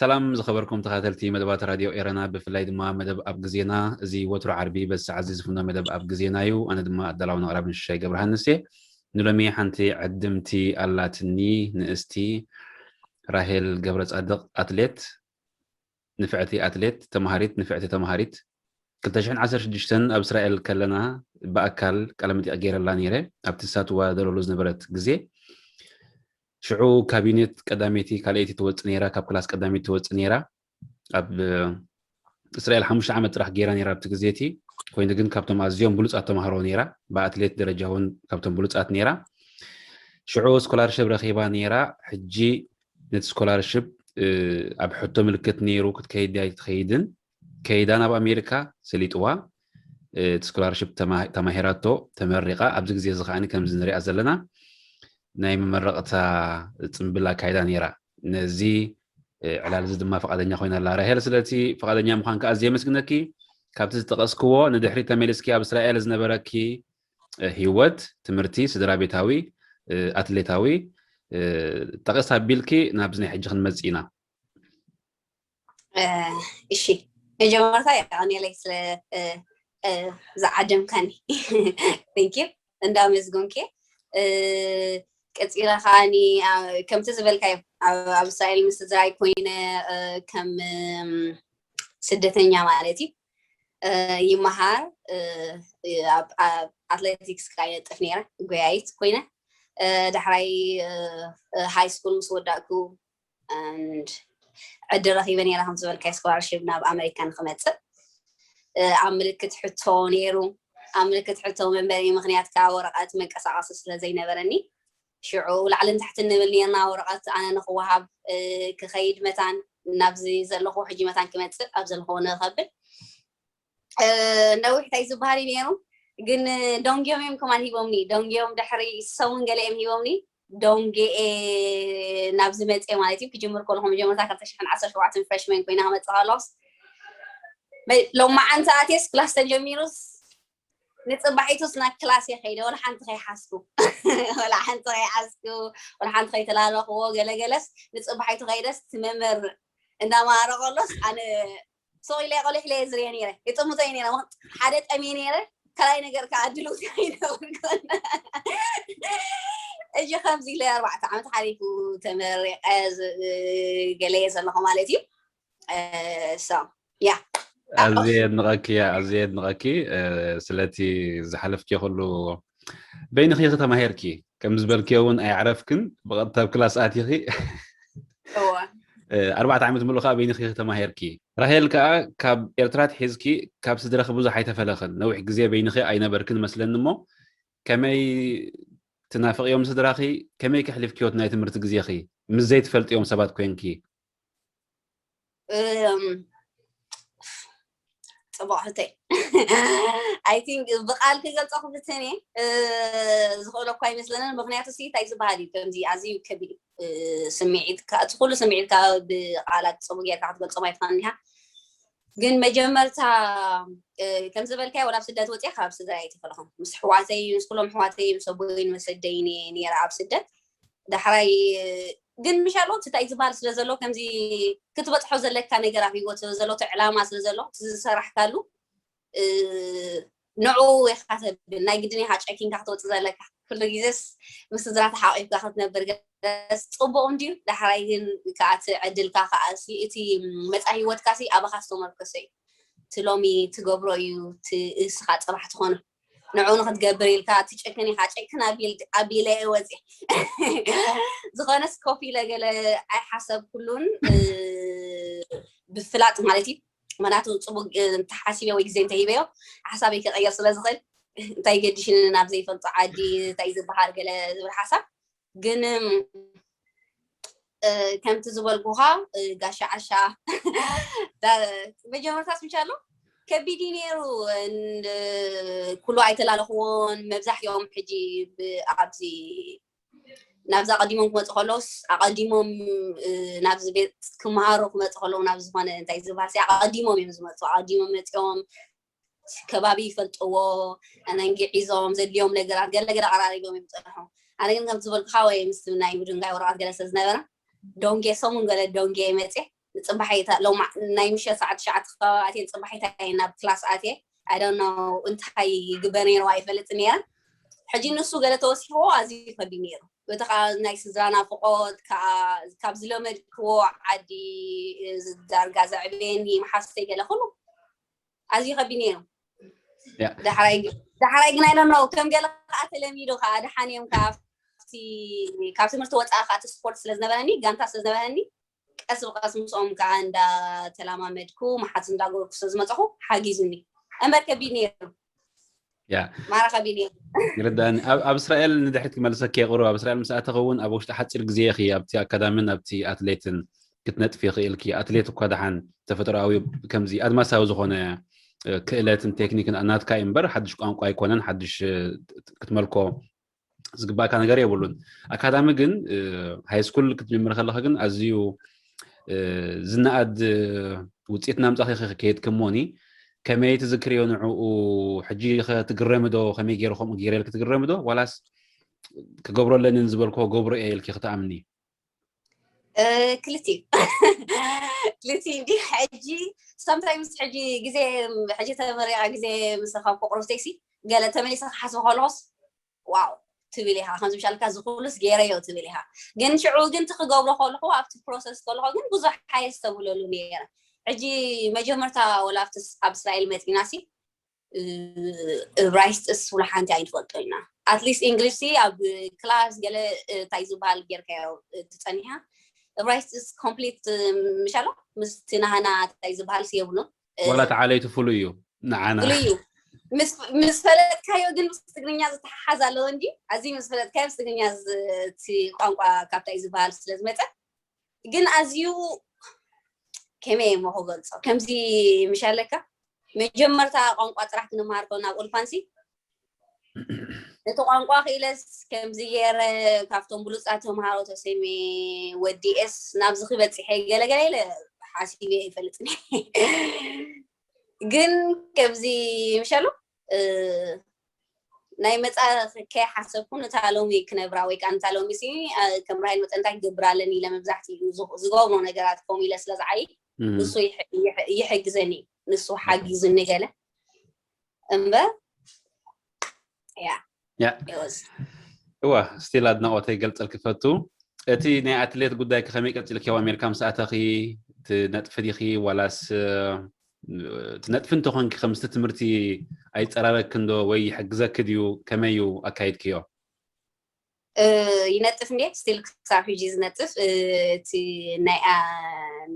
ሰላም ዝኸበርኩም ተኸታተልቲ መደባት ራድዮ ኤረና፣ ብፍላይ ድማ መደብ ኣብ ግዜና። እዚ ወትሩ ዓርቢ በዚ ሰዓት እዚ ዝፍኖ መደብ ኣብ ግዜና እዩ። ኣነ ድማ ኣዳላውን ኣቕራቢ ንሽሻይ ገብረሃንስ እየ። ንሎሚ ሓንቲ ዕድምቲ ኣላትኒ፣ ንእስቲ ራሄል ገብረጻድቕ፣ ኣትሌት፣ ንፍዕቲ ኣትሌት፣ ተማሃሪት፣ ንፍዕቲ ተማሃሪት። ክልተ ሽሕን ዓሰርተ ሽዱሽተን ኣብ እስራኤል ከለና ብኣካል ቃለ መጠይቕ ገይረላ ነይረ፣ ኣብቲ ዝሳትዋ ዘለሉ ዝነበረት ግዜ። ሽዑ ካብ ዩኒት ቀዳመይቲ ካልኣይቲ ትወጽእ ነይራ፣ ካብ ክላስ ቀዳመይቲ ትወጽእ ነይራ። ኣብ እስራኤል ሓሙሽተ ዓመት ጥራሕ ገይራ ነይራ ኣብቲ ግዜ እቲ። ኮይኑ ግን ካብቶም ኣዝዮም ብሉጻት ተማሃሮ ነይራ፣ ብኣትሌት ደረጃ እውን ካብቶም ብሉጻት ነይራ። ሽዑ ስኮላርሽፕ ረኺባ ነይራ። ሕጂ ነቲ ስኮላርሽፕ ኣብ ሕቶ ምልክት ነይሩ፣ ክትከይድ ኣይትኸይድን። ከይዳ ናብ ኣሜሪካ ሰሊጥዋ። እቲ ስኮላርሽፕ ተማሂራቶ ተመሪቓ። ኣብዚ ግዜ እዚ ከዓኒ ከምዚ ንሪኣ ዘለና ናይ መመረቕታ ጽምብል ኣካይዳ ነይራ። ነዚ ዕላል እዚ ድማ ፍቓደኛ ኮይና ኣላ። ራሄል፣ ስለቲ ፍቓደኛ ምዃንካ ኣዝየ የመስግነኪ። ካብቲ ዝጠቐስክዎ ንድሕሪት ተመሊስኪ ኣብ እስራኤል ዝነበረኪ ህይወት፣ ትምህርቲ፣ ስድራ ቤታዊ፣ ኣትሌታዊ ጠቐስ ኣቢልኪ ናብዚ ናይ ሕጂ ክንመጽእ ኢና። እሺ፣ መጀመርታ የቐንየለይ ስለ ዝዓደምካኒ። Thank you፣ እንዳመስገንኩ። ቀፂለ ከዓኒ ከምቲ ዝበልካዮ ኣብ እስራኤል ምስ ስድራይ ኮይነ ከም ስደተኛ ማለት እዩ ይመሃር። ኣብ ኣትሌቲክስ ከዓ ይነጥፍ ነይረ፣ ጎያይት ኮይነ። ዳሕራይ ሃይ ስኩል ምስ ወዳእኩ ዕድል ረኺበ ነይረ፣ ከም ዝበልካዮ ስኮላርሽፕ ናብ ኣመሪካ ንክመፅእ። ኣብ ምልክት ሕቶ ነይሩ። ኣብ ምልክት ሕቶ መንበሪ ምኽንያት ከዓ ወረቐት መንቀሳቐሲ ስለ ዘይነበረኒ ሽዑ ላዕልን ታሕትን ንብል ነርና። ወረቐት ኣነ ንክወሃብ ክኸይድ መታን ናብዚ ዘለኹ ሕጂ መታን ክመፅእ ኣብ ዘለኹ ንኸብል ነዊሕ እንታይ ዝበሃል እዩ ነይሩ፣ ግን ዶንግዮም እዮም ከማን ሂቦምኒ። ዶንግዮም ድሕሪ ሰሙን ገለ እዮም ሂቦምኒ። ዶንጌኤ ናብዚ መፅእ ማለት እዩ። ክጅምር ከለኹ መጀመርታ ክልተ ሽሕን ዓሰርተ ሸውዓተን ፍሬሽመን ኮይና ክመፅእ ከለኹስ ሎማዓንቲ ኣትየስ ክላስ ተጀሚሩስ ንፅባሒቱስ ናብ ክላስ እየ ከይደ፣ ወላ ሓንቲ ከይሓዝኩ፣ ወላ ሓንቲ ከይሓዝኩ፣ ወላ ሓንቲ ከይተላለኽዎ፣ ገለገለስ ንፅባሒቱ ከይደስ ትመምር እንዳማረ ከሎስ ኣነ ሱቕ ኢለ ቆሊሕ ኢለ ዝርየ ነይረ፣ ይጥምቶ ነይረ፣ ሓደ ጠምየ ነይረ፣ ካልኣይ ነገር ከዓ ድልውቲ ኣይነበርኩን። እጂ ከምዚ ኢለ ኣርባዕተ ዓመት ሓሊፉ ተመሪቐ ገለየ ዘለኹ ማለት እዩ። ሶ ያ ኣዝየ የድንቐኪ፣ ኣዝየ የድንቐኪ ስለቲ ዝሓለፍኪ ኩሉ። በይንኺ ኢኺ ተማሂርኪ፣ ከም ዝበልክዮ እውን ኣየዕረፍክን፣ ብቐጥታ ኣብ ክላስ ኣቲኺ። ኣርባዕተ ዓመት ምሉእ ከዓ በይንኺ ኢኺ ተማሂርኪ። ራሄል ከዓ ካብ ኤርትራ ኣትሒዝኪ ካብ ስድራኺ ብዙሕ ኣይተፈለኽን። ነዊሕ ግዜ በይንኺ ኣይነበርክን መስለኒ እሞ ከመይ ትናፍቕዮም ስድራኺ? ከመይ ከሕሊፍክዮ ናይ ትምህርቲ ግዜኺ ምስ ዘይትፈልጥዮም ሰባት ኮይንኪ? ፅቡቕ ሕቶይ። I think ብቃል ክገልፆ ክፍትን እየ ዝኽእሎ እኳ ኣይመስለንን። ምክንያቱ ሲ እንታይ ዝበሃል እዩ ከምዚ ኣዝዩ ከቢድ ስምዒት እቲ ኩሉ ስምዒት ካብ ብቃላት ፅቡቅ ጌርካ ክትገልፆም ኣይትኽእልን ኢኻ። ግን መጀመርታ ከም ዝበልካዮ ወላ ኣብ ስደት ወፅየ ካብ ስድራ ኣይተፈለኹም ምስ ኣሕዋተይ ምስ ኩሎም ኣሕዋተይ ምስ ኣቦይ መሰደይ ነይረ ኣብ ስደት። ዳሕራይ ግን ምሻሎ እንታይ ዝበሃል ስለ ዘሎ ከምዚ ክትበፅሖ ዘለካ ነገር ኣብ ሂወት ስለ ዘሎ እቲ ዕላማ ስለ ዘሎ እቲ ዝሰራሕካሉ ንዑ ኢኻ ተብል ናይ ግድን ኢኻ ጨኪንካ ክትወፅእ ዘለካ። ኩሉ ግዜስ ምስ ስድራ ተሓቂፍካ ክትነብር ገለስ ፅቡቕ እንድዩ። ዳሕራይ ግን ከዓ እቲ ዕድልካ ከዓ እቲ መፃኢ ሂወትካ ኣባኻ ዝተመርኮሰ እዩ። እቲ ሎሚ ትገብሮ እዩ እቲ እስኻ ፅባሕ ትኾኖ። ንዑ ንክትገብር ኢልካ ትጨክን ኢኻ። ጨክን ኣቢለ እየ ወፅየ። ዝኾነስ ኮፍ ኢለ ገለ ኣይሓሰብኩሉን ብፍላጥ ማለት እዩ። ምክንያቱ ፅቡቅ እንተሓሲበ ወይ ግዜ እንተሂበዮ ሓሳበይ ክቀየር ስለዝኽእል እንታይ ገዲሽኒ ናብ ዘይፈልጦ ዓዲ እንታይ ዝበሃል ገለ ዝብል ሓሳብ ግን ከምቲ ዝበልኩኻ ጋሻ ዓሻ መጀመርታ ስምቻ ኣሎ ከቢድ እዩ ነይሩ። ኩሉ ኣይተላለኽዎን። መብዛሕትኦም ሕጂ ኣብዚ ናብዚ ኣቐዲሞም ክመፁ ከለውስ ኣቐዲሞም ናብዚ ቤት ክመሃሩ ክመፁ ከለዉ ናብ ዝኾነ እንታይ ዝበሃል ኣቐዲሞም እዮም ዝመፁ። ኣቐዲሞም መፂኦም ከባቢ ይፈልጥዎ፣ ኣነንጊዒዞም ዘድልዮም ነገራት ገለገለ ኣቐራሪቦም እዮም ዝፀንሑ። ኣነ ግን ከም ዝበልኩኻ ወይ ምስ ናይ ምድንጋይ ወረቐት ገለ ስለ ዝነበረ ዶንጌ ሰሙን ገለ ዶንጌ መፅየ ንፅባሒታ ሎማ ናይ ምሸት ሰዓት ትሽዓተ ከባቢ ኣትየ ንፅባሒታ እየ ናብ ክላስ ኣትየ ኣይዶኖ እንታይ ይግበር ነይሩ ኣይፈልጥ ነይረ። ሕጂ ንሱ ገለ ተወሲኽዎ ኣዝዩ ከቢድ ነይሩ። በቲ ከዓ ናይ ስድራ ናፍቆት ከዓ ካብ ዝለመድክዎ ዓዲ ዳርጋ ዘዕብየኒ መሓዝተይ ገለ ኩሉ ኣዝዩ ከቢድ ነይሩ። ዳሕራይ ግን ኣይዶኖ ከም ገለ ከዓ ተለሚዱ ከዓ ደሓን እዮም ከዓ ካብ ትምህርቲ ወፃኢ ከዓ እቲ ስፖርት ስለዝነበረኒ ጋንታ ስለዝነበረኒ ቀስ ብቀስ ምስኦም ከዓ እንዳተላማመድኩ መሓዝ እንዳገበርኩ ስለዝመፀኹ ሓጊዙኒ እምበር ከቢድ ነይሩ። ያ ማራ ከቢድ ነይሩ። ይርዳእኒ። ኣብ እስራኤል ንድሕሪት ክመልሰኪ የቅሩ ኣብ እስራኤል ምስ ኣተኺ እውን ኣብ ውሽጢ ሓፂር ግዜ ኢኺ ኣብቲ ኣካዳምን ኣብቲ ኣትሌትን ክትነጥፊ ይኽእልኪ። ኣትሌት እኳ ደሓን ተፈጥሮኣዊ ከምዚ ኣድማሳዊ ዝኾነ ክእለትን ቴክኒክን ናትካ እዩ እምበር ሓድሽ ቋንቋ ኣይኮነን ሓድሽ ክትመልኮ ዝግባእካ ነገር የብሉን። ኣካዳሚ ግን ሃይስኩል ክትጅምር ከለኻ ግን ኣዝዩ ዝነኣድ ውፅኢት ናምፃኺ ከይድኪ እሞኒ ከመይ ትዝክርዮ ንዕኡ ሕጂ ከ ትግረሚ ዶ ከመይ ገይረ ከምኡ ገይረ ኢልኪ ትግረሚ ዶ ዋላስ ክገብሮ ኣለኒ ንዝበልክዎ ገብሮ እየ ኢልኪ ክትኣምኒ? ክልቲኡ ክልቲኡ እንዲ ሕጂ sometimes ሕጂ ግዜ ሕጂ ተመሪቐ ግዜ ምስ ረኸብኩ ቁርብተይሲ ገለ ተመሊሰ ክሓስብ ከለኹስ ዋው ትብል ኢኻ ከምዚ ምሻልካ እዚ ኩሉስ ገይረዮ ትብል ኢኻ ግን ሽዑ ግን እቲ ክገብሮ ከለኹ ኣብቲ process ከለኹ ግን ብዙሕ ሓየስ ተብለሉ ነይረ ሕጂ መጀመርታ ወላ ኣብቲ ኣብ እስራኤል መፂና ሲ እብራይስጥስ ውላ ሓንቲ ኣይንፈልጦ ኢና at least English ሲ ኣብ class ገለ እንታይ ዝበሃል ጌርካዮ ትፀኒሓ እብራይስጥስ complete ምሻሎ ምስቲ ናህና እንታይ ዝበሃል ሲ የብሉን ዋላ ተዓለይቲ ፍሉይ እዩ ንዓና ፍሉይ እዩ ምስ ፈለጥካዮ ግን ምስ ትግርኛ ዝተሓሓዝ ኣለዎ እንጂ ኣዚ ምስ ፈለጥካዮ ምስ ትግርኛ እቲ ቋንቋ ካብታይ ዝበሃል ስለ ዝመፀ ግን ኣዝዩ ከመይ እሞ ክገልፆ ከምዚ ምሽ ኣለካ መጀመርታ ቋንቋ ጥራሕ ክንምሃር ከለና ኣብ ኡልፓንሲ እቲ ቋንቋ ክኢለስ ከምዚ ገይረ ካብቶም ብሉፃት ተምሃሮ ተሰይመ ወዲኤስ ናብዚ ክበፅሐ ገለገለ ኢለ ሓሲበ ይፈልጥኒ ግን ከምዚ ምሸሎ ናይ መፃ ከይሓሰብኩ ነታ ሎሚ ክነብራ ወይ ከዓ ነታ ሎሚ ሲ ከም ራይል መጠን እንታይ ክገብር ኣለኒ ኢለ መብዛሕትኡ ዝገብሮ ነገራት ከምኡ ኢለ ስለ ዝዓይ ንሱ ይሕግዘኒ ንሱ ሓጊዙኒ ገለ እምበር ያ እዋ ስቲል ኣድናቆተይ ገልፀል ክፈቱ እቲ ናይ ኣትሌት ጉዳይ ከመይ ቀፂልኪ ኣብ ኣሜሪካ ምስ ኣተኺ ትነጥፊ ዲኺ ዋላስ ትነጥፊ እንተኾንኪ ከምስቲ ትምህርቲ ኣይፀራረግክን ዶ ወይ ይሕግዘኪ ድዩ ከመይ እዩ ኣካይድክዮ ይነጥፍ እንዴ ስቲል ክሳብ ሕጂ ዝነጥፍ እቲ ናይ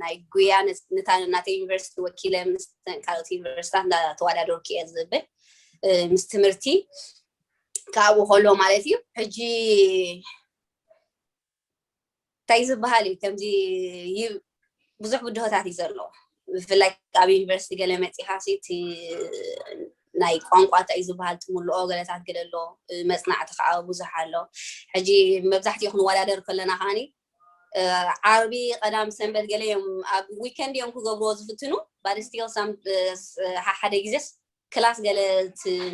ናይ ጉያ ነታ ናተ ዩኒቨርሲቲ ወኪለ ምስ ካልኦት ዩኒቨርሲታት እንዳተወዳደርኩ እየ ዝብል ምስ ትምህርቲ ካብኡ ከሎ ማለት እዩ ሕጂ እንታይ ዝበሃል እዩ ከምዚ ብዙሕ ብድሆታት እዩ ዘለዎ ብፍላይ ኣብ ዩኒቨርሲቲ ገለ መፂኻ እቲ ናይ ቋንቋ እንታይ ዝበሃል ትምልኦ ገለታት ገለ ኣሎ መፅናዕቲ ከዓ ብዙሕ ኣሎ ሕጂ መብዛሕትኡ ክንወዳደር ከለና ከዓኒ ዓርቢ ቀዳም ሰንበት ገለ እዮም ኣብ ዊከንድ እዮም ክገብርዎ ዝፍትኑ ባደስቲል ሓደ ግዜስ ክላስ ገለ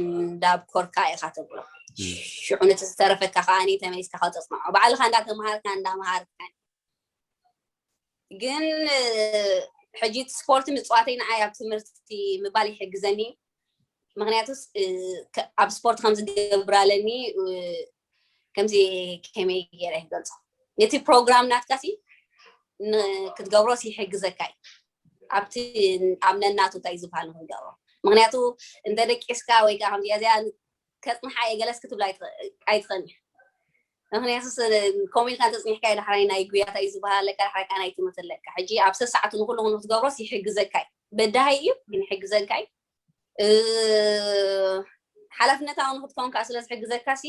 እንዳብኮርካ ኢኻ ተብሎ ሽዑ ነቲ ዝተረፈካ ከዓ ተመሊስካ ከተፅንዖ ባዕልካ እንዳተምሃርካ እንዳምሃርካ ግን ሕጂ እቲ ስፖርት ምፅዋተይ ንዓይ ኣብ ትምህርቲ ምባል ይሕግዘኒ ምክንያቱስ ኣብ ስፖርት ከም ዝገብር ኣለኒ ከምዚ ከመይ ገይረ ክገልፆ ነቲ ፕሮግራም ናትካ ሲ ክትገብሮስ ይሕግዘካ እዩ ኣብቲ ኣብ ነናቱ እንታይ ዝበሃል ንክንገብሮ ምክንያቱ እንተ ደቂስካ ወይ ከዓ ከምዚኣ እዚኣ ከፅንሓ እየ ገለስ ክትብል ኣይትኽእልኒ ምክንያቱ ከምኡ ኢልካ እንተፅኒሕካ ዳሕራይ ናይ ጉያታ እዩ ዝበሃለካ፣ ዳሕራይ ከዓ ናይ ትምህርቲ ኣለካ። ሕጂ ኣብ ሰሰዓቱ ንኩሉ ክትገብሮስ ይሕግዘካ እዩ፣ በዳሃይ እዩ ግን ይሕግዘካ እዩ። ሓላፍነታዊ ንክትከውን ከዓ ስለዝሕግዘካ ሲ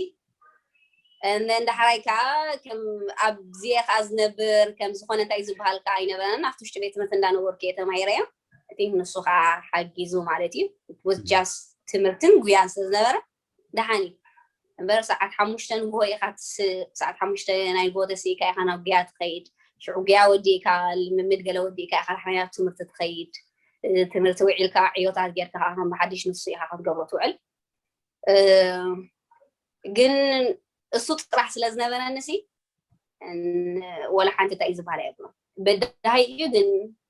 እንዳሕራይ ከዓ ከም ኣብዚኤ ከዓ ዝነብር ከም ዝኾነ እንታይ ዝበሃል ከዓ ኣይነበረን። ኣብቲ ውሽጢ ቤት ትምህርቲ እንዳነበርኩ እየ ተማሂረዮ። ንሱ ከዓ ሓጊዙ ማለት እዩ። ጃስ ትምህርትን ጉያን ስለዝነበረ ደሓን እዩ እምበር ሰዓት ሓሙሽተ ንግሆ ኢኻ ሰዓት ሓሙሽተ ናይ ጎ ተስኢካ ኢኻ ናብ ጉያ ትኸይድ። ሽዑ ጉያ ወዲእካ ልምምድ ገለ ወዲእካ ኢኻ ሓያ ትምህርቲ ትኸይድ። ትምህርቲ ውዒልካ ዕዮታት ጌርካ ከዓ ከም ብሓድሽ ንሱ ኢኻ ክትገብሮ ትውዕል። ግን እሱ ጥራሕ ስለ ዝነበረኒ ሲ ወላ ሓንቲ እንታይ እዩ ዝበሃል ኣይብሎ። በዳሃይ እዩ ግን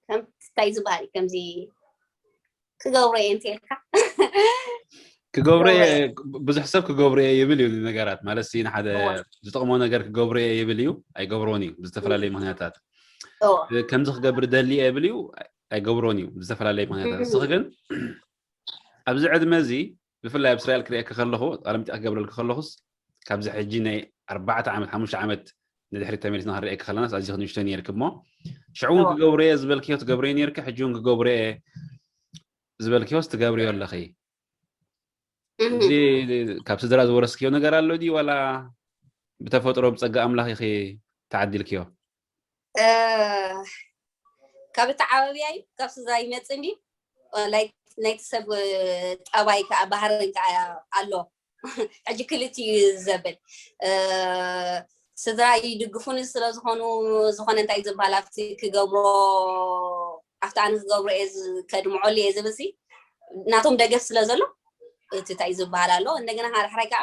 ከም እንታይ ዝበሃል እዩ ከምዚ ክገብሮ እየ እንተልካ ክገብሮ እየ። ብዙሕ ሰብ ክገብሮ እየ ይብል እዩ ነገራት ማለት ንሓደ ዝጠቕሞ ነገር ክገብሮ እየ ይብል እዩ ኣይገብሮን እዩ ብዝተፈላለዩ ምክንያታት። ከምዚ ክገብር ደሊ እየ ይብል እዩ ኣይገብሮን እዩ ብዝተፈላለዩ ምክንያታት። ንስኺ ግን ኣብዚ ዕድመ እዚ ብፍላይ ኣብ እስራኤል ክርእየኪ ከለኹ ቃለመጠይቕ ክገብረልኪ ከለኹስ ካብዚ ሕጂ ናይ ኣርባዕተ ዓመት ሓሙሽተ ዓመት ንድሕሪት ተመሊስና ክንርእየኪ ከለናስ ኣዚኺ ንእሽቶ ነይርኪ እሞ ሽዑ እውን ክገብሮ እየ ዝበልክዮ ትገብርዮ ነይርኪ ሕጂ እውን ክገብሮ እየ ዝበልክዮስ ትገብርዮ ኣለኺ። እዚ ካብ ስድራ ዝወረስክዮ ነገር ኣሎ ድዩ ዋላ ብተፈጥሮ ብፀጋ ኣምላኽ ኢኺ ተዓዲልክዮ? ካብ ኣተዓባብያ እዩ ካብ ስድራ ይመፅእ እንዲ ናይቲ ሰብ ጠባይ ከዓ ባህርን ከዓ ኣሎ። ሕጂ ክልቲኡ እዩ ዘብል ስድራ ይድግፉኒ ስለዝኾኑ ዝኾነ እንታይ ዝበሃል ኣብቲ ክገብሮ ኣብቲ ኣነ ክገብሮ እየ ከድምዐሉ እየ ዝብል ሲ ናቶም ደገፍ ስለ ዘሎ እቲ እንታይ ዝበሃል ኣሎ። እንደገና ዳሕራይ ከዓ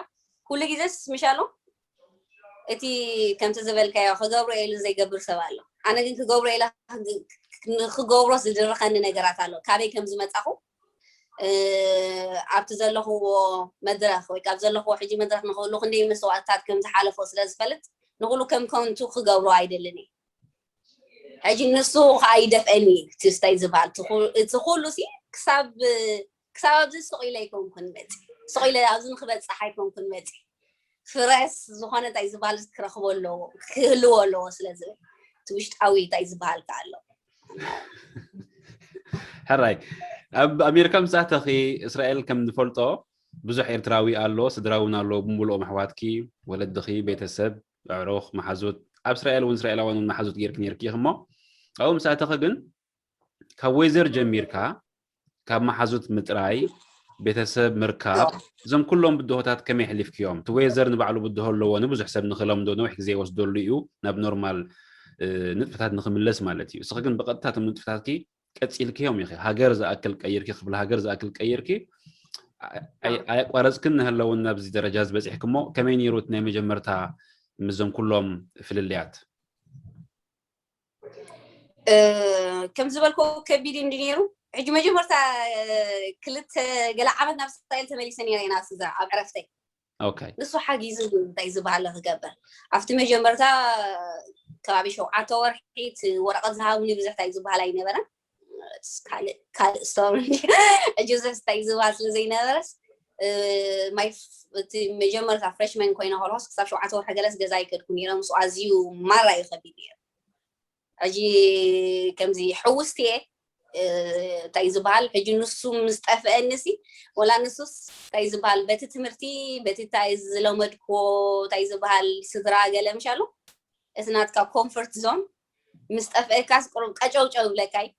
ኩሉ ግዜስ ምሽ ኣሎ እቲ ከምቲ ዝበልካዮ ክገብሮ ኢሉ ዘይገብር ሰብ ኣሎ። ኣነ ግን ክገብሮ ኢለ ክገብሮ ዝድርኸኒ ነገራት ኣሎ። ካበይ ከም ዝመፃኹ ኣብቲ ዘለኽዎ መድረኽ ወይ ካብ ዘለኽዎ ሕጂ መድረኽ ንክህሉ ክንደይ መስዋእትታት ከም ዝሓለፎ ስለ ዝፈልጥ ንኩሉ ከም ከንቱ ክገብሮ ኣይደልን እየ። ሕጂ ንሱ ከዓ ይደፍአኒ እዩ እቲ ስታይ ዝበሃል እቲ ኩሉ ሲ ክሳብ ክሳብ ኣብዚ ስቕ ኢለ ኣይኮንኩን መፂ ስቕ ኢለ ኣብዚ ንክበፅሕ ኣይኮንኩን መፂ ፍረስ ዝኾነ እንታይ ዝበሃል ክረኽቦ ኣለዎ ክህልዎ ኣለዎ ስለ ዝብል እቲ ውሽጣዊ እንታይ ዝበሃል ከ ኣሎ። ሕራይ ኣብ ኣሜሪካ ምስ ኣተኺ እስራኤል ከም ንፈልጦ ብዙሕ ኤርትራዊ ኣሎ ስድራ እውን ኣሎ ብምልኦም ኣሕዋትኪ ወለድኺ ቤተሰብ ኣዕሩኽ መሓዙት ኣብ እስራኤል እውን እስራኤላውያን እውን መሓዙት ጌርኪ ነይርኪ ኢኺ እሞ ኣብኡ ምስ ኣተኺ ግን ካብ ወይዘር ጀሚርካ ካብ መሓዙት ምጥራይ ቤተሰብ ምርካብ እዞም ኩሎም ብድሆታት ከመይ ኣሕሊፍክዮም? እቲ ወይዘር ንባዕሉ ብድሆ ኣለዎ ንብዙሕ ሰብ ንክለምዶ ነዊሕ ግዜ ይወስደሉ እዩ ናብ ኖርማል ንጥፍታት ንክምለስ ማለት እዩ። እስኺ ግን ብቐጥታ እቶም ንጥፍታትኪ ቀፂልክዮም ኢኺ። ሃገር ዝኣክል ቀይርኪ ክፍለ ሃገር ዝኣክል ቀይርኪ ኣየቋረፅክን ንህለውን ናብዚ ደረጃ ዝበፂሕክሞ ከመይ ነይሩ እቲ ናይ መጀመርታ ምስዞም ኩሎም ፍልልያት? ከም ዝበልኮ ከቢድ እንዲ ነይሩ ሕጂ መጀመርታ ክልተ ገለ ዓመት ናብ እስራኤል ተመሊሰ ነይረ ኢና ስዛ ኣብ ዕረፍተይ ኦኬ ንሱ ሓጊዙ እንታይ ዝበሃለ ክገብር ኣብቲ መጀመርታ ከባቢ ሸውዓተ ወርሒ እቲ ወረቐት ዝሃብኒ ብዙሕ እንታይ ዝበሃል ኣይነበረን ካልእ ካልእ ስቶሪ ሕጂ ብዙሕ እንታይ ዝበሃል ስለ ዘይነበረስ ማይ እቲ መጀመርታ ፍሬሽመን ኮይነ ከለኩስ ክሳብ ሸውዓተ ወርሒ ገለስ ገዛ ይከድኩ ነይረ ምስኡ ኣዝዩ ማራ እዩ ከቢድ ነይሩ ሕጂ ከምዚ ሕውስቲ እየ እንታይ ዝበሃል ሕጂ ንሱ ምስ ጠፍአኒ ሲ ወላ ንሱስ እንታይ ዝበሃል በቲ ትምህርቲ በቲ እንታይ ዝለመድክዎ እንታይ ዝበሃል ስድራ ገለ ምሻሉ እቲ ናትካ ኮንፈርት ዞን ምስ ጠፍአካስ ቁሩብ ቀጨውጨው ይብለካ እዩ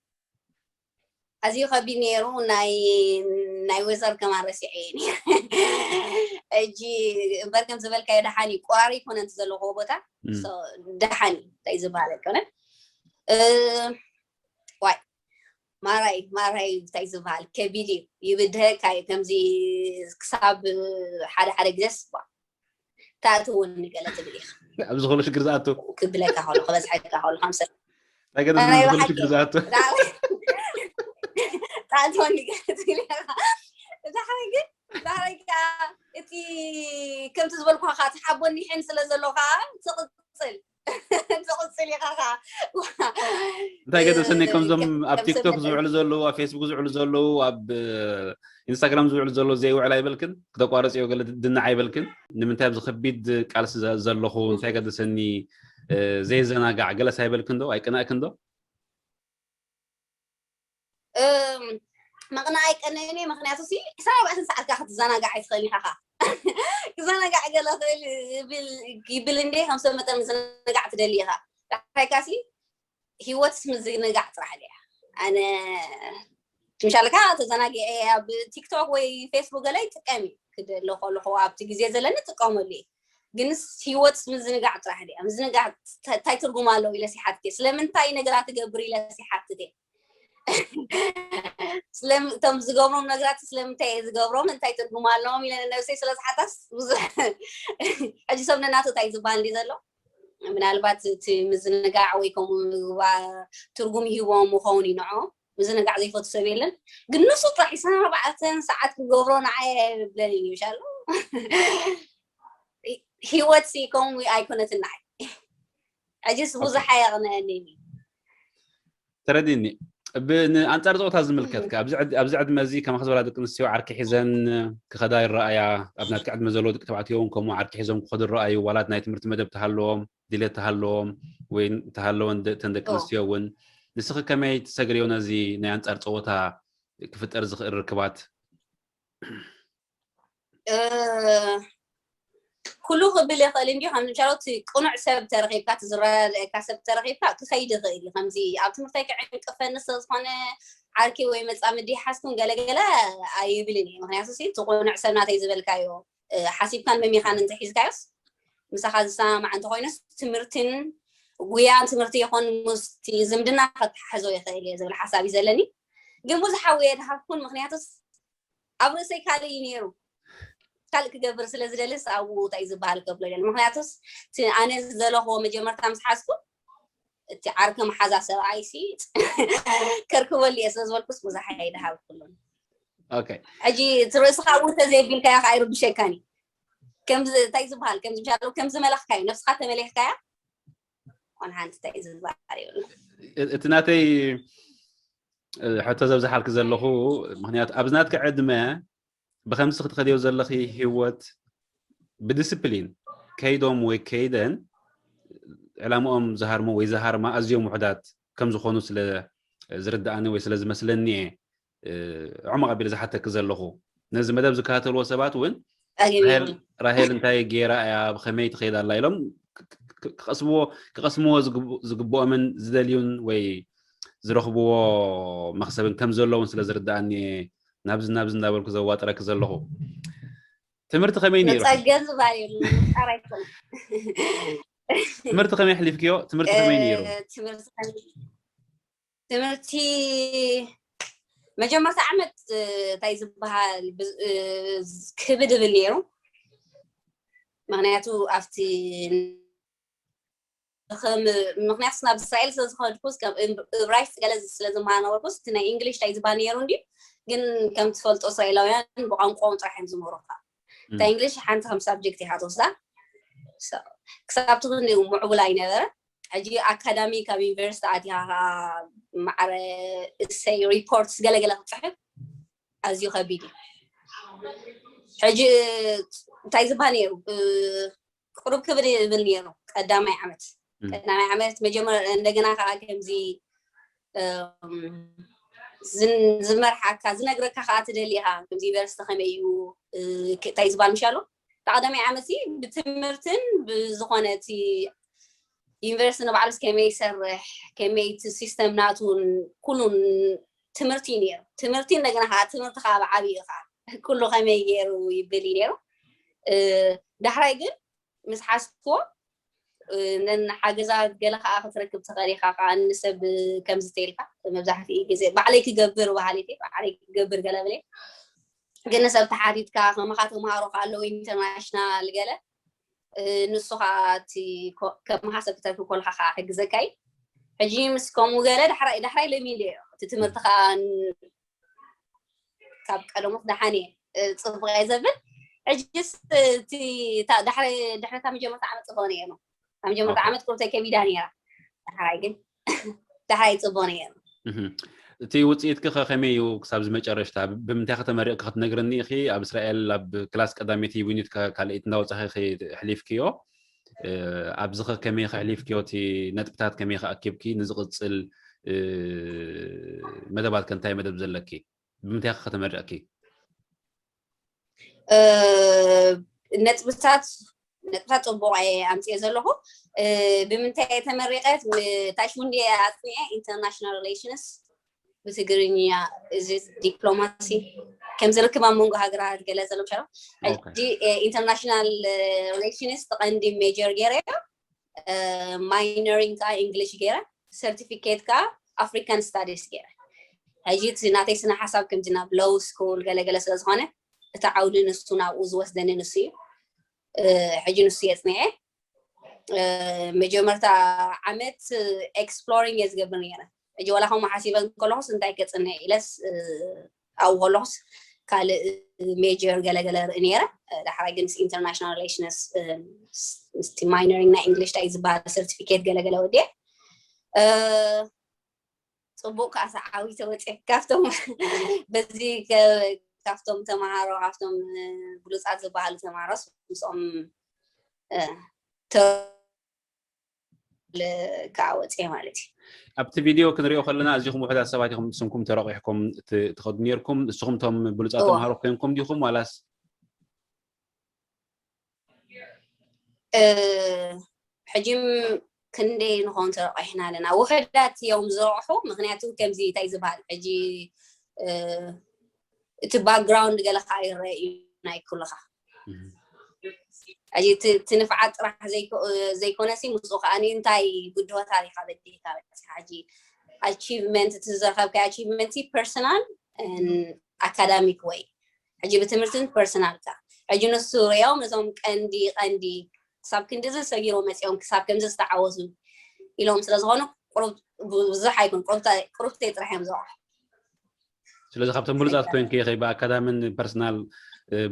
ኣዝዩ ከቢድ ነይሩ ናይ ናይ ወይዘር ከማን ረሲዐ እየ ነይረ ሕጂ እምበር ከም ዝበልካዮ ደሓን እዩ ቆራሪ ይኮነ እንት ዘለኽዎ ቦታ ደሓን እዩ እንታይ ዝበሃል ኣይኮነን ዋይ ማራይ ማራይ እንታይ ዝበሃል ከቢድ እዩ ይብድሀካ እዩ ከምዚ ክሳብ ሓደ ሓደ ግዜስ ባ ተኣትወኒ ገለ ትብል ኢኻ ኣብዚ ከሎ ሽግር ዝኣቱ ክብለካ ከሎ ክበዝሐካ ከሎ ከም ሰብ ናይ ገለ ናይ ዝኸሉ ብሓቂ። ሽግር ዝኣቱ ብጣዕሚ ተኣትወኒ ገለ ትብል ኢኻ ብጣዕሚ ግን ብጣዕሚ ከዓ እቲ ከምቲ ዝበልኩኻ ከዓ ትሓቦኒ ሕን ስለ ዘሎ ከዓ ትቕፅል ትቕፅል ክትቅጽል ኢኻ ኸዓ። እንታይ ገደሰኒ፣ ከምዞም ኣብ ቲክቶክ ዝውዕሉ ዘለዉ፣ ኣብ ፌስቡክ ዝውዕሉ ዘለዉ፣ ኣብ ኢንስታግራም ዝውዕሉ ዘለዉ ዘይውዕል ኣይበልክን? ክተቋርጽዮ ገለ ድንዕ ኣይበልክን? ንምንታይ ኣብዚ ከቢድ ቃልሲ ዘለኹ እንታይ ገደሰኒ ዘይዘናጋዕ ገለስ ኣይበልክን ዶ? ኣይቀናእክን ዶ? ምቕናእ ኣይቀንእን እየ። ምክንያቱ ሲ ዕስራን ኣርባዕተን ሰዓት ከዓ ክትዘናጋዕ ኣይትኽእል ኢኻ። ክዘናጋዕ ገለ ክብል ይብል እንዴ፣ ከም ሰብ መጠን ምዝንጋዕ ትደሊ ኢኻ። ዳሕራይካ ሲ ህይወትስ ምዝንጋዕ ጥራሕ ድያ? ኣነ ምሻልካ ተዘናጊዐ ኣብ ቲክቶክ ወይ ፌስቡክ ገለ ይጥቀም እዩ ክደሎ ከለኹ ኣብቲ ግዜ ዘለኒ ጥቀመሉ እየ። ግንስ ህይወትስ ምዝንጋዕ ጥራሕ ድያ? ምዝንጋዕ እንታይ ትርጉም ኣለዎ ኢለ ሲሓትት እየ። ስለምንታይ ነገራት ትገብር ኢለ ሲሓትት እየ። እቶም ዝገብሮም ነገራት ስለምንታይ እየ ዝገብሮም፣ እንታይ ትርጉም ኣለዎም ኢለ ነብሰይ ስለ ዝሓታስ ብዙሕ ሕጂ ሰብ ነናቱ እንታይ ዝበሃል እንዲ ዘሎ ምናልባት እቲ ምዝንጋዕ ወይ ከምኡ ምግባር ትርጉም ይህቦም ምኸውን እዩ ንዖ ምዝንጋዕ ዘይፈቱ ሰብ የለን። ግን ንሱ ጥራሕ ዕስራን ኣርባዕተን ሰዓት ክገብሮ ንዓይ ኣይብለንን እዩ ሻሎ ህይወት ሲ ከምኡ ኣይኮነትን ንዓይ። ሕጂስ ብዙሕ ኣየቕንአንን እዩ። ተረዲኒ። ንኣንጻር ፆታ ዝምልከትካ ኣብዚ ዕድመ እዚ ከማክ ዝበላ ደቂ ኣንስትዮ ዓርኪ ሒዘን ክኸዳ ይረኣያ። ኣብ ናትካ ዕድመ ዘለዉ ደቂ ተባዕትዮ እውን ከምኡ ዓርኪ ሒዞም ክኸዱ ይረኣዩ። ዋላት ናይ ትምህርቲ መደብ ተሃለዎም ድሌት ተሃለዎም ወይ ተሃለወን እተን ደቂ ኣንስትዮ እውን ንስኺ ከመይ ትሰግርዮ ነዚ ናይ ኣንጻር ፀወታ ክፍጠር ዝኽእል ርክባት? ኩሉ ክብል ይኽእል እንዲ ከም ንምሻሎ እቲ ቅኑዕ ሰብ ተረኺብካ እቲ ዝረዳድአካ ሰብ ተረኺብካ ክኸይድ ይኽእል እዩ። ከምዚ ኣብ ትምህርተይ ክዕንቅፈኒ ስለዝኾነ ዓርኪ ወይ መፃምዲ ሓዝኩን ገለገለ ኣይብልን እየ። ምክንያቱ እቲ ቅኑዕ ሰብ ናተይ ዝበልካዮ ሓሲብካን መሚኻን እንተሒዝካዮስ ምሳኻ ዝሰማማዕ እንተኮይኑስ ትምህርትን ጉያን ትምህርቲ ይኹን ምስቲ ዝምድና ከተሓሕዞ ይኽእል እየ ዝብል ሓሳብ እዩ ዘለኒ። ግን ብዙሕ ሓዊ የድሃብኩን ምክንያቱስ ኣብ ርእሰይ ካልእ እዩ ነይሩ። ካልእ ክገብር ስለ ዝደልስ ኣብኡ እንታይ ዝበሃል ከብሎ ይደል። ምክንያቱስ እቲ ኣነ ዝደለኽዎ መጀመርታ ምስ ሓዝኩ እቲ ዓርኪ መሓዛ ሰብኣይ ሲ ከርክበሉ እየ ስለ ዝበልኩስ ብዙሕ ኣይደሃብኩሉን። ኦኬ ሕጂ እቲ ርእስኻ ኣብኡ እንተዘየቢልካዮ ከዓ ኣይርብሸካን እዩ። ከምዚ እንታይ ዝበሃል ከምዚ ምሻሎ ከምዚ መለኽካዮ ነብስኻ ተመሊኽካያ ኮን ሓንቲ እንታይ ዝበሃል ይብሉ። እቲ ናተይ ሕቶ ዘብዝሓልክ ዘለኹ ምክንያቱ ኣብዚ ናትካ ዕድመ ብከምዚ ክትኸድዮ ዘለኺ ህይወት ብዲስፕሊን ከይዶም ወይ ከይደን ዕላምኦም ዝሃርሙ ወይ ዝሃርማ ኣዝዮም ውሕዳት ከም ዝኾኑ ስለ ዝርድኣኒ ወይ ስለ ዝመስለኒ እየ ዕሙቕ ኣቢለ ዝሓተኪ ዘለኹ። ነዚ መደብ ዝከታተልዎ ሰባት እውን ራሄል እንታይ ገይራ እያ ብኸመይ ትኸይድ ኣላ ኢሎም ክቐስምዎ ክቐስምዎ ዝግብኦምን ዝደልዩን ወይ ዝረኽብዎ መኽሰብን ከም ዘለውን ስለ ዝርድኣኒ እየ ናብዚ ናብዚ እናበልኩ ዘዋጥረኪ ዘለኹ። ትምህርቲ ከመይ ነይሩ? መፀገን ዝበሃል የለን። ምፍጣር ኣይኮነን። ትምህርቲ ከመይ ኣሕሊፍክዮ? ትምህርቲ ከመይ ነይሩ? ትምህርቲ ከመይ- ትምህርቲ መጀመርታ ዓመት እንታይ ዝበሃል ክብድ እብል ነይሩ። ምክንያቱ ኣብቲ ምክንያቱ ናብ እስራኤል ስለዝኸድኩስ እብራይስጥ ገለ ስለዝመሃር ነበርኩስ እቲ ናይ እንግሊሽ እንታይ ዝበሃል ነይሩ እንዲ ግን ከም ትፈልጦ እስራኤላውያን ብቋንቋኦም ጥራሕ እዮም ዝምህሩካ። እታ እንግሊሽ ሓንቲ ከም ሳብጀክት ኢኻ ትወስዳ። ክሳብ ትኽኒ ምዕቡል ኣይነበረ። ሕጂ ኣካዳሚ ካብ ዩኒቨርሲቲ ኣቲኻ ከዓ ማዕረ እሰይ ሪፖርት ገለገለ ክትፅሕፍ ኣዝዩ ከቢድ እዩ። ሕጂ እንታይ ዝበሃል ነይሩ ቅሩብ ክብል ይብል ነይሩ። ቀዳማይ ዓመት ቀዳማይ ዓመት መጀመር እንደገና ከዓ ከምዚ ዝመርሓካ ዝነግረካ ከዓ ትደሊ ኢኻ ከምዚ ዩኒቨርሲቲ ከመይ እዩ እንታይ ዝበሃል ምሻሎ ቀዳማይ ዓመት ብትምህርትን ብዝኾነ እቲ ዩኒቨርሲቲ ንባዕሉስ ከመይ ይሰርሕ ከመይ እቲ ሲስተም ናቱን ኩሉን ትምህርቲ እዩ ነይሩ። ትምህርቲ እንደገና ከዓ ትምህርቲ ከዓ ብዓብዩ ከዓ ኩሉ ከመይ ገይሩ ይብል እዩ ነይሩ። ዳሕራይ ግን ምስ ሓዝክዎ ነን ሓገዛት ገለ ከዓ ክትረክብ ትኽእል ኢኻ ከዓ ንሰብ ከምዚ ተይልካ መብዛሕትኡ ግዜ ባዕለይ ክገብር በሃሊት ባዕለይ ክገብር ገለ ብለ ግን ንሰብ ተሓቲትካ ከማኻ ተምሃሮ ከዓ ኣለዉ ኢንተርናሽናል ገለ ንሱ ከዓ እቲ ከማኻ ሰብ ክተርክብ ከለካ ከዓ ሕግዘካ እዩ። ሕጂ ምስ ከምኡ ገለ ዳሕራይ ዳሕራይ ለሚደ እቲ ትምህርቲ ከዓ ካብ ቀደሞት ደሓን እየ ፅቡቅ እየ ዘብል ሕጅስ እቲ ድሕረታ መጀመርታ ዓመት ዝኾነ እየ ነው ካብ መጀመርታ ዓመት ቁርተይ ከቢዳ ነይራ ዳሕራይ ግን ዳሕራይ ጽቡቕ ነይሩ። እህም። እቲ ውፅኢትኪ ከ ከመይ እዩ ክሳብ ዝመጨረሽታ? ብምንታይ ከተመሪቕኪ ክትነግርኒ ኢኺ? ኣብ እስራኤል ኣብ ክላስ ቀዳመይቲ ዩኒት ካልኣይቲ እንዳወፃኺ ኣሕሊፍክዮ። ኣብዚ ከ ከመይ ከሕሊፍክዮ? እቲ ነጥብታት ከመይ ከኣኪብኪ? ንዝቕፅል መደባት ከ እንታይ መደብ ዘለኪ? ብምንታይ ከ ከተመርቕኪ? ነጥብታት ነጥብታት ፅቡቕ እየ ኣምፅኦ ዘለኹ። ብምንታይ እየ ተመሪቐ? ታሽውንዲ እየ ኣፅኒዐ፣ ኢንተርናሽናል ሪሌሽንስ ብትግርኛ እዚ ዲፕሎማሲ ከም ዝርክብ ኣብ መንጎ ሃገራት ገለ ዘሎ ምሻሎ ሕጂ ኢንተርናሽናል ሪሌሽንስ ተቐንዲ ሜጀር ገይረ፣ ማይነሪንግ ከዓ እንግሊሽ ገይረ፣ ሰርቲፊኬት ከዓ ኣፍሪካን ስታዲስ ገይረ። ሕጂ እቲ ናተይ ስነ ሓሳብ ከምዚ ናብ ሎው ስኩል ገለገለ ስለ ዝኾነ እቲ ዓውዲ ንሱ ናብኡ ዝወስደኒ ንሱ እዩ። ሕጂ ንሱ የፅኒዐ። መጀመርታ ዓመት ኤክስፕሎሪንግ እየ ዝገብር ነይረ። ሕጂ ዋላ ከምኡ ሓሲበ እንከለኹስ እንታይ ከፅንዕ ኢለስ ኣብኡ ከለኹስ ካልእ ሜጀር ገለገለ ርኢ ነይረ። ዳሕራይ ግን ኢንተርናሽናል ሪሌሽንስ ምስቲ ማይነሪንግ ናይ እንግሊሽ ታይ ዝበሃል ሰርቲፊኬት ገለገለ ወዲየ። ፅቡቅ ከዓ ሰዓዊተ ወፅየ ካብቶም በዚ ካብቶም ተምሃሮ ካብቶም ብሉፃት ዝበሃሉ ተምሃሮስ ምስኦም ከዓ ወፅየ ማለት እዩ። ኣብቲ ቪድዮ ክንሪኦ ከለና ኣዚኹም ውሑዳት ሰባት ኢኹም ስምኩም ተረቂሕኩም ትኸዱ ነርኩም። ንስኹም ቶም ብሉፃት ተምሃሮ ኮንኩም ዲኹም ዋላስ? ሕጂ ክንደይ ንኾን ተረቂሕና ኣለና። ውሕዳት እዮም ዝረቑሑ። ምክንያቱ ከምዚ እንታይ ዝበሃል ሕጂ እቲ ባክግራውንድ ገለ ከዓ ይረአ እዩ ናይ ኩልኻ። ሕጂ እቲ ንፍዓት ጥራሕ ዘይኮነ ሲ ምስኡ ከዓ እንታይ ብድሆታት ኢኻ በዲህካ በፂኻ። ሕጂ ኣቺቭመንት እቲ ዝረኸብካዮ ኣቺቭመንት ፐርሰናል ኣካዳሚክ ወይ ሕጂ ብትምህርትን ፐርሰናልካ ሕጂ ንሱ ሪኦም ነቶም ቀንዲ ቀንዲ ክሳብ ክንድዚ ሰጊሮ መፂኦም ክሳብ ከምዚ ዝተዓወቱ ኢሎም ስለዝኾኑ ብዙሕ ኣይኮን ቁሩብተይ ጥራሕ እዮም ዝረቑሑ። ስለዚ ካብቶም ብሉፃት ኮንኪ ኢኺ ብኣካዳምን ፐርሰናል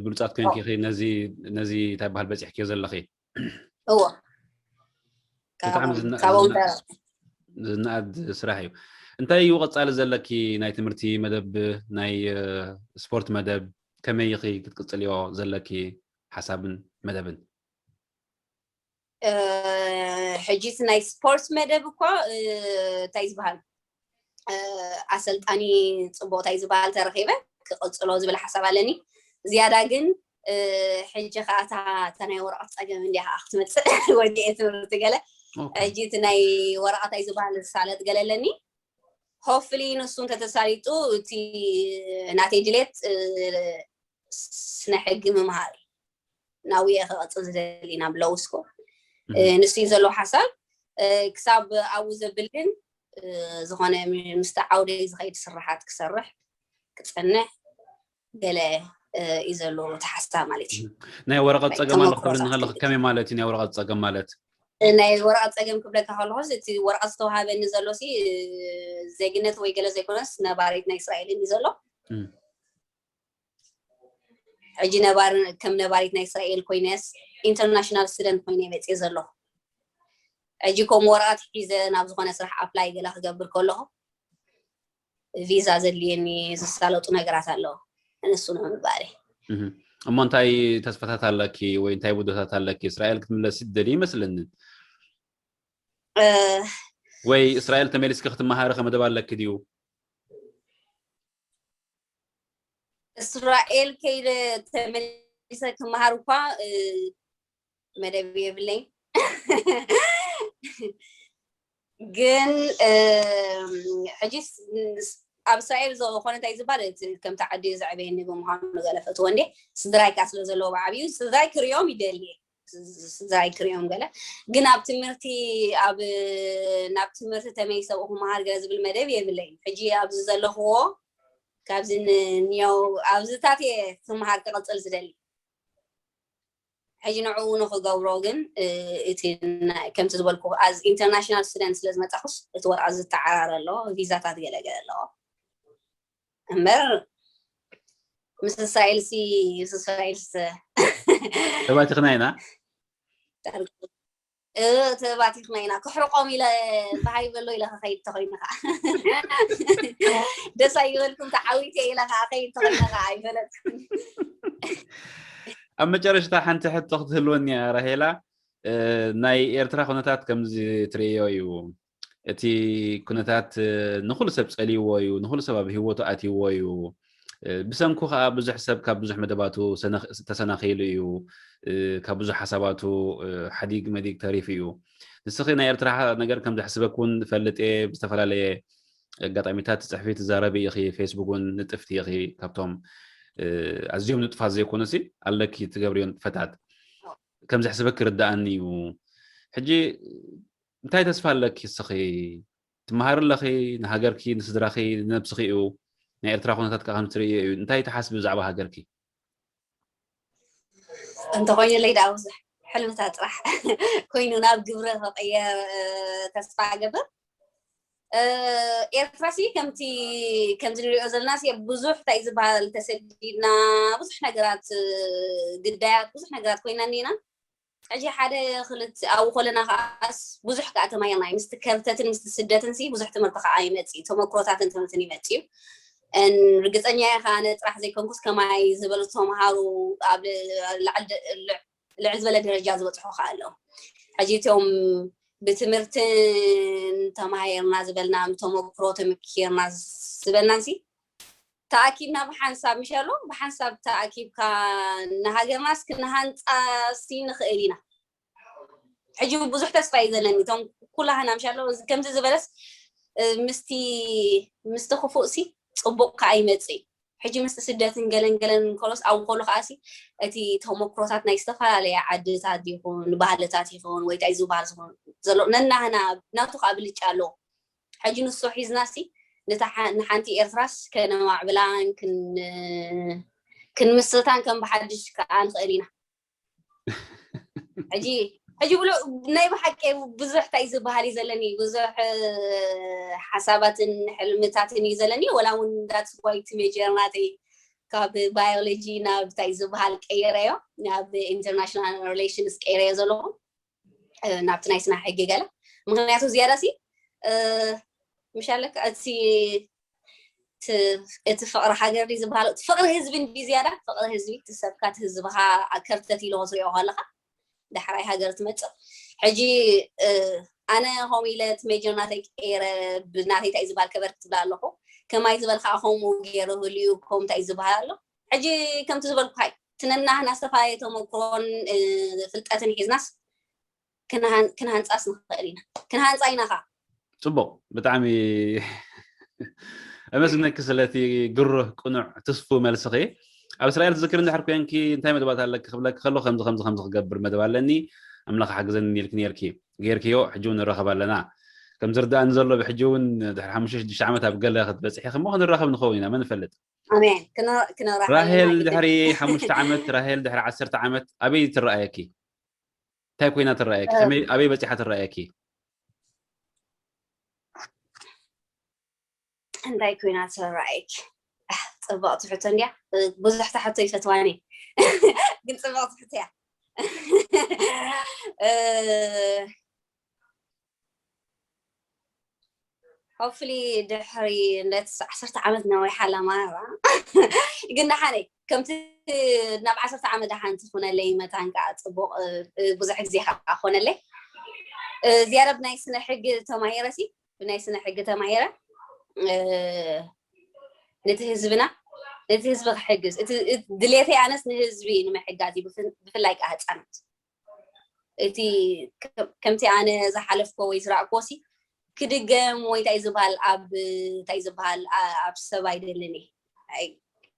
ብሉፃት ኮንኪ ኢኺ ነዚ ነዚ እንታይ በሃል በፂሕክዮ ዘለኺ? እዎ ብጣዕሚ ዝነኣድ ስራሕ እዩ። እንታይ እዩ ቀፃሊ ዘለኪ ናይ ትምህርቲ መደብ ናይ ስፖርት መደብ ከመይ ኢኺ ክትቅፅልዮ ዘለኪ ሓሳብን መደብን? ሕጂ ናይ ስፖርት መደብ እኮ እንታይ ዝበሃል ኣሰልጣኒ ፅቡቕታይ ዝበሃል ተረኺበ ክቕፅሎ ዝብል ሓሳብ ኣለኒ። ዝያዳ ግን ሕጂ ከዓ እታ ናይ ወረቐት ፀገም እንዲያ ከዓ ክትመፅእ ወዲኤ ትምህርቲ ገለ ሕጂ እቲ ናይ ወረቐታይ ዝበሃል ዝሳለጥ ገለ ኣለኒ። ሆፍሊ ንሱ እንተተሳሊጡ እቲ ናተይ ድሌት ስነ ሕጊ ምምሃር ናብኡ እየ ክቐፅል ዝደሊ ናብ ሎው ስኩል። ንሱ እዩ ዘለዎ ሓሳብ። ክሳብ ኣብኡ ዘብል ግን ዝኾነ ምስቲ ዓውደይ ዝኸይድ ስራሓት ክሰርሕ ክፀንሕ ገለ እዩ ዘለዎ እቲ ሓሳብ ማለት እዩ። ናይ ወረቐት ፀገም ኣሎ ክትብልኒ ከለኺ ከመይ ማለት እዩ ናይ ወረቐት ፀገም ማለት? ናይ ወረቐት ፀገም ክብለካ ከለኹስ እቲ ወረቐት ዝተዋሃበኒ ዘሎ ሲ ዜግነት ወይ ገለ ዘይኮነስ ነባሪት ናይ እስራኤልን እዩ ዘሎ። ሕጂ ነባር ከም ነባሪት ናይ እስራኤል ኮይነስ ኢንተርናሽናል ስቱደንት ኮይነ መፅየ ዘለኹ። ሕጂ ከምኡ ወረቐት ሒዘ ናብ ዝኾነ ስራሕ ኣፕላይ ገለ ክገብር ከለኹ ቪዛ ዘድልየኒ ዝሳለጡ ነገራት ኣለዉ። ንሱ ነው ምባለይ። እሞ እንታይ ተስፋታት ኣለኪ ወይ እንታይ ውዶታት ኣለኪ? እስራኤል ክትምለሲ ትደሊ ይመስለኒ። ወይ እስራኤል ተመሊስኪ ክትመሃሪ ከ መደብ ኣለኪ ድዩ? እስራኤል ከይደ ተመሊሰ ክመሃር እኳ መደብ የብለይ። ግን ሕጂ ኣብ እስራኤል ዝኾነ እንታይ ዝበሃል ከምቲ ዓዲ ዘዕበየኒ ብምዃኑ ገለ ፈትዎ እንዴ ስድራይ ከዓ ስለ ዘለዎ ብዓብዩ ስድራይ ክሪኦም ይደልየ ስድራይ ክሪኦም ገለ ግን ኣብ ትምህርቲ ኣብ ናብ ትምህርቲ ተመይ ሰብኡ ክመሃር ገለ ዝብል መደብ የብለይ ሕጂ ኣብዚ ዘለኽዎ ካብዚ ንኒው ኣብዚታት እየ ክመሃር ክቕፅል ዝደሊ ሕጂ ንዕኡ ንክገብሮ ግን እቲ ከምቲ ዝበልኩ ኣዝ ኢንተርናሽናል ስቱደንት ስለ ዝመፃኹስ እቲ ወረቐት ዝተዓራረ ኣለዎ ቪዛታት ገለገለ ኣለዎ እምበር ምስ እስራኤል ሲ ምስ እስራኤል ስ ተባቲኽና ኢና ተባቲኽና ኢና። ክሕርቆም ኢለ ብሃይ በሎ ኢለ ከኸይድ ተኾይኑ ከዓ ደስ ኣይበልኩም፣ ተዓዊተ ኢለ ከዓ ከይድ ተኾይኑ ከዓ ኣይፈለጥኩን። ኣብ መጨረሽታ ሓንቲ ሕቶ ክትህልወኒ እያ ራሄላ። ናይ ኤርትራ ኩነታት ከምዚ ትርእዮ እዩ። እቲ ኩነታት ንኹሉ ሰብ ጸልይዎ እዩ፣ ንኹሉ ሰብ ኣብ ህይወቱ ኣትይዎ እዩ። ብሰንኩ ከዓ ብዙሕ ሰብ ካብ ብዙሕ መደባቱ ተሰናኺሉ እዩ፣ ካብ ብዙሕ ሓሳባቱ ሓዲግ መዲግ ተሪፉ እዩ። ንስኺ ናይ ኤርትራ ነገር ከም ዘሕስበክ እውን ፈልጥ እየ። ብዝተፈላለየ ኣጋጣሚታት ትጽሕፊ ትዛረቢ ኢኺ፣ ፌስቡክ እውን ንጥፍቲ ኢኺ፣ ካብቶም ኣዝዮም ንጥፋት ዘይኮኑሲ ኣለኪ ትገብርዮ ንጥፈታት። ከም ዘሕስበክ ይርድኣኒ እዩ። ሕጂ እንታይ ተስፋ ኣለኪ ንስኺ? ትመሃሪ ኣለኺ፣ ንሃገርኪ፣ ንስድራኺ፣ ንነብስኺ እዩ። ናይ ኤርትራ ኩነታት ከዓ ከም ትርእዮ እዩ። እንታይ ትሓስቢ ብዛዕባ ሃገርኪ? እንተኾይኑለይ ደኣ ብዙሕ ሕልምታት ጥራሕ ኮይኑ ናብ ግብሪ ክቕየር ተስፋ እገብር። ኤርትራ ሲ ከምቲ ከምዚ ንሪኦ ዘለና ሲ ብዙሕ እንታይ ዝበሃል ተሰዲድና ብዙሕ ነገራት ግዳያት ብዙሕ ነገራት ኮይና እኒና። ሕጂ ሓደ ክልተ ኣብኡ ከለና ከዓስ ብዙሕ ከዓ ተማሂርና እዩ። ምስቲ ከርተትን ምስቲ ስደትን ሲ ብዙሕ ትምህርቲ ከዓ ይመፅእ እዩ። ተመክሮታትን ትምህርትን ይመፅእ እዩ። ርግፀኛ እየ ከዓ ኣነ ጥራሕ ዘይኮንኩስ ከማይ ዝበሉ ተምሃሩ ኣብ ልዕል ዝበለ ደረጃ ዝበፅሑ ከዓ ኣለዉ። ሕጂ እቶም ብትምህርትን ተማሂርና ዝበልናን ተመክሮ ተመኪርና ዝበልናን ሲ ተኣኪብና ብሓንሳብ ምሸሎ ብሓንሳብ ተኣኪብካ ንሃገርናስ ክንሃንፃ ሲ ንኽእል ኢና። ሕጂ ብዙሕ ተስፋ እዩ ዘለኒ። እቶም ኩላህና ምሻሎ ከምዚ ዝበለስ ምስቲ ምስቲ ክፉእ ሲ ፅቡቅ ከዓ ይመፅእ እዩ። ሕጂ ምስቲ ስደትን ገለን ገለን ከሎስ ኣብኡ ከሎ ከዓ ሲ እቲ ተመክሮታት ናይ ዝተፈላለየ ዓድታት ይኹን ባህልታት ይኹን ወይ እንታይ ዝበሃል ዝኾን ዘሎ ነናህና ናቱ ከዓ ብልጫ ኣለዎ። ሕጂ ንሱ ሒዝና ሲ ንሓንቲ ኤርትራስ ከነማዕብላን ክንምስርታን ከም ብሓድሽ ከዓ ንኽእል ኢና። ሕጂ ሕጂ ብሎ ናይ ብሓቂ ብዙሕ እንታይ ዝበሃል እዩ ዘለኒ ብዙሕ ሓሳባትን ሕልምታትን እዩ ዘለኒ። ወላ እውን that's why እቲ ሜጀር ናተይ ካብ ባዮሎጂ ናብ እንታይ ዝበሃል ቀይረዮ ናብ ኢንተርናሽናል ሪሌሽንስ ቀይረዮ ዘለኹ ናብቲ ናይ ስነ ሕጊ ገለ ምክንያቱ ዝያዳ ሲ ምሻለካ እቲ እቲ ፍቅሪ ሃገር ድዩ ዝበሃል እቲ ፍቅሪ ህዝቢ እንዲ ዝያዳ ፍቅሪ ህዝቢ እቲ ሰብካ እቲ ህዝብካ ከርተት ኢሉ ክትሪኦ ከለካ ዳሕራይ ሃገር ትመፅእ። ሕጂ ኣነ ከምኡ ኢለ እቲ ሜጀር ናተይ ቀይረ ብናተይ እንታይ ዝበሃል ከበር ክትብል ኣለኹ። ከማይ ዝበል ከዓ ከምኡ ገይሩ ህልዩ ከም እንታይ ዝበሃል ኣሎ። ሕጂ ከምቲ ዝበልኩ ሃይ እቲ ነናህና ዝተፈላለየ ተመክሮን ፍልጠትን ሒዝናስ ክንሃንፃስ ንኽእል ኢና። ክንሃንፃ ኢና ከዓ። ፅቡቅ፣ ብጣዕሚ ኣመስግነኪ ስለቲ ግሩህ ቅኑዕ ትስፉ መልስኺ። ኣብ እስራኤል ትዝክር እንድሕር ኮንኪ እንታይ መደባት ኣለኪ ክብለኪ ከሎ ከምዚ ከምዚ ከምዚ ክገብር መደብ ኣለኒ ኣምላኽ ሓግዘኒ ኢልኪ ነርኪ፣ ገይርክዮ። ሕጂ እውን ንራኸብ ኣለና። ከም ዝርዳእኒ ዘሎ ብሕጂ እውን ድሕሪ ሓሙሽተ ሽዱሽተ ዓመት ኣብ ገለ ክትበፅሒ ከሞ ክንራኸብ ንኸውን ኢና፣ መን ይፈልጥ። ኣሜን። ክንራኸብ ራሄል ድሕሪ ሓሙሽተ ዓመት፣ ራሄል ድሕሪ ዓሰርተ ዓመት ኣበይ ትረኣየኪ? እንታይ ኮይና ትረኣየኪ? ኣበይ በፂሓ ትረኣየኪ? እንታይ ኮይና ትረኣየኪ? ፅብቕቲ ሕቶ እንድያ። ብዙሕ ትሕቶ ይፈትዋኒ ግን ፅብቕቲ ሕቶ እያ። ሆፕፉሊ ድሕሪ ነቲ ዓሰርተ ዓመት ነዊሕ ዓላማ ግን ደሓነይ ከምቲ ናብ ዓሰርተ ዓመት ደሓን ትኾነለይ መታን ከዓ ፅቡቅ ብዙሕ ግዜ ከዓ ኮነለይ። ዝያዳ ብናይ ስነ ሕጊ ተማሂረ ሲ ብናይ ስነ ሕጊ ተማሂረ ነቲ ህዝብና ነቲ ህዝቢ ክሕግዝ ድሌተይ ኣነስ ንህዝቢ ንምሕጋዝ እዩ። ብፍላይ ከዓ ህፃናት እቲ ከምቲ ኣነ ዝሓለፍኮ ወይ ዝረእኮ ሲ ክድገም ወይ እንታይ ዝበሃል ኣብ እንታይ ዝበሃል ኣብ ሰብ ኣይደልን እየ።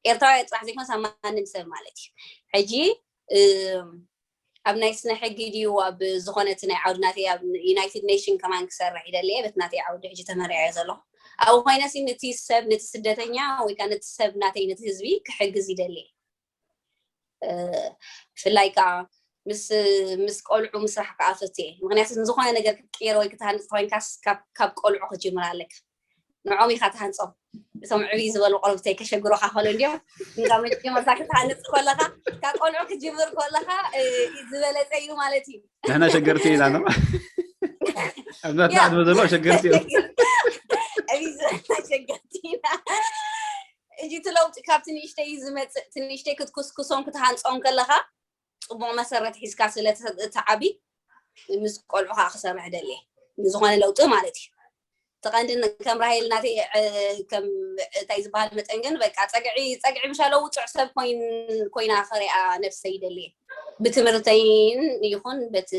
ኤርትራውያን ጥራሕ ዘይኮነስ ኣብ ማንም ሰብ ማለት እዩ። ሕጂ ኣብ ናይ ስነ ሕጊ ድዩ ኣብ ዝኾነ እቲ ናይ ዓውዲ ናተይ ኣብ ዩናይትድ ኔሽን ከማን ክሰርሕ ይደሊ እየ። በቲ ናተይ ዓውዲ ሕጂ ተመሪዐ እየ ዘለኹ። ኣብኡ ኮይነ ሲ ነቲ ሰብ ነቲ ስደተኛ ወይ ከዓ ነቲ ሰብ ናተይ ነቲ ህዝቢ ክሕግዝ ይደሊ እየ። ብፍላይ ከዓ ምስ ምስ ቆልዑ ምስራሕ ከዓ ፈትየ። ምክንያቱ ንዝኾነ ነገር ክትቅየር ወይ ክትሃንፅ ኮይንካስ ካብ ቆልዑ ክትጅምር ኣለካ። ንዖም ኢካ ትሃንፆም። እቶም ዕብይ ዝበሉ ቆልብተይ ከሸግሮካ ከሎ እንዲዮም። እንካ መጀመርታ ክትሃንፅ ከለካ ካብ ቆልዑ ክትጅምር ከለካ ዝበለፀ እዩ ማለት እዩ። ንሕና ሸገርቲ ኢና ነው ኣብዛ ዕድመ ዘሎ ሸገርቲ እዮም። ዕብይ ዝበልና ሸገርቲ ኢና። እጂ እቲ ለውጢ ካብ ትንሽተይ እዩ ዝመፅእ። ትንሽተይ ክትኩስኩሶም ክትሃንፆም ከለካ ፅቡቅ መሰረት ሒዝካ ስለ ትዓቢ ምስ ቆልዑ ከዓ ክሰርሕ ደልየ ንዝኾነ ለውጢ ማለት እዩ። እቲ ቀንዲ ከም ራሄል ናተይ ከም እንታይ ዝበሃል መጠን ግን በቃ ፀግዒ ፀግዒ ምሻለው ውፅዕ ሰብ ኮይና ክሪኣ ነብሰይ ይደልየ ብትምህርተይን ይኹን በቲ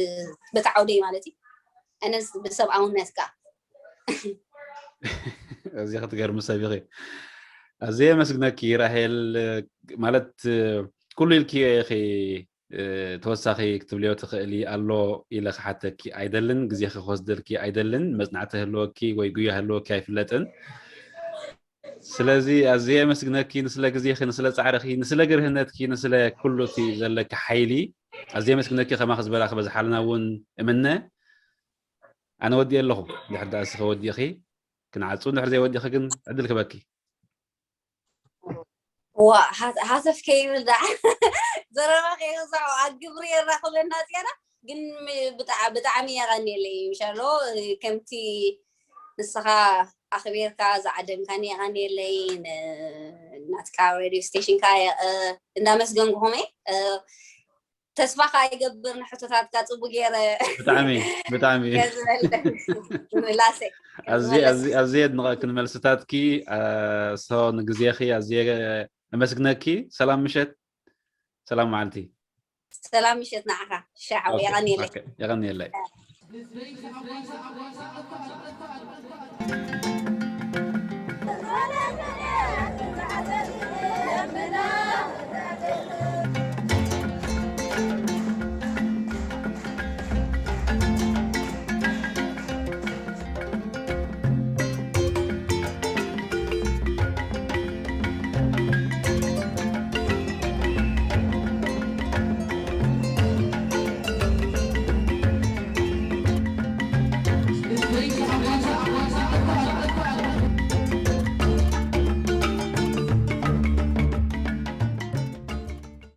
ዓውደይ ማለት እዩ። ኣነስ ብሰብኣውነት ከዓ እዚ ክትገርሚ ሰብ ኢኺ። ኣዝየ የመስግነኪ ራሄል። ማለት ኩሉ ኢልኪዮ ኢኺ፣ ተወሳኺ ክትብልዮ ትኽእሊ ኣሎ ኢለ ክሓተኪ ኣይደልን፣ ግዜኺ ክወስደልኪ ኣይደልን። መጽናዕቲ ህልወኪ ወይ ጉያ ህልወኪ ኣይፍለጥን። ስለዚ ኣዝየ የመስግነኪ ንስለ ግዜኺ፣ ንስለ ጻዕርኺ፣ ንስለ ግርህነትኪ፣ ንስለ ኩሉ እቲ ዘለኪ ሓይሊ ኣዝየ የመስግነኪ። ከማኺ ዝበላ ክበዝሓልና እውን እምነ። ኣነ ወዲኤ ኣለኹ። ድሕር ደኣ እስኺ ወዲእኺ ክንዓጹ፣ ድሕር ዘይወዲእኺ ግን ዕድል ክበኪ። ዋ ሃተፍ ከይብል ደኣ ዘረባ ከይወዛዑ ኣብ ግብሪ የራኽበና ጽያና ግን ብጣዕሚ የቐንየለይ ምሻሎ ከምቲ ንስኻ ኣኽቢርካ ዝዓደምካኒ የቐንየለይ ናትካ ሬድዮ ስቴሽንካ እንዳመስገንኩኹም ተስፋ ከዓ ይገብር ንሕቶታትካ ፅቡቅ ገይረ ብጣዕሚ ብጣዕሚ ምላሰ ኣዝየ ኣዝየ ኣዝየ የድንቐኪ ንመልስታትኪ። ሶ ንግዜኺ ኣዝየ ነመስግነኪ። ሰላም ምሸት፣ ሰላም መዓልቲ። ሰላም ምሸት ንዓኻ። ሻሓው የቐንየለይ። የቐንየለይ።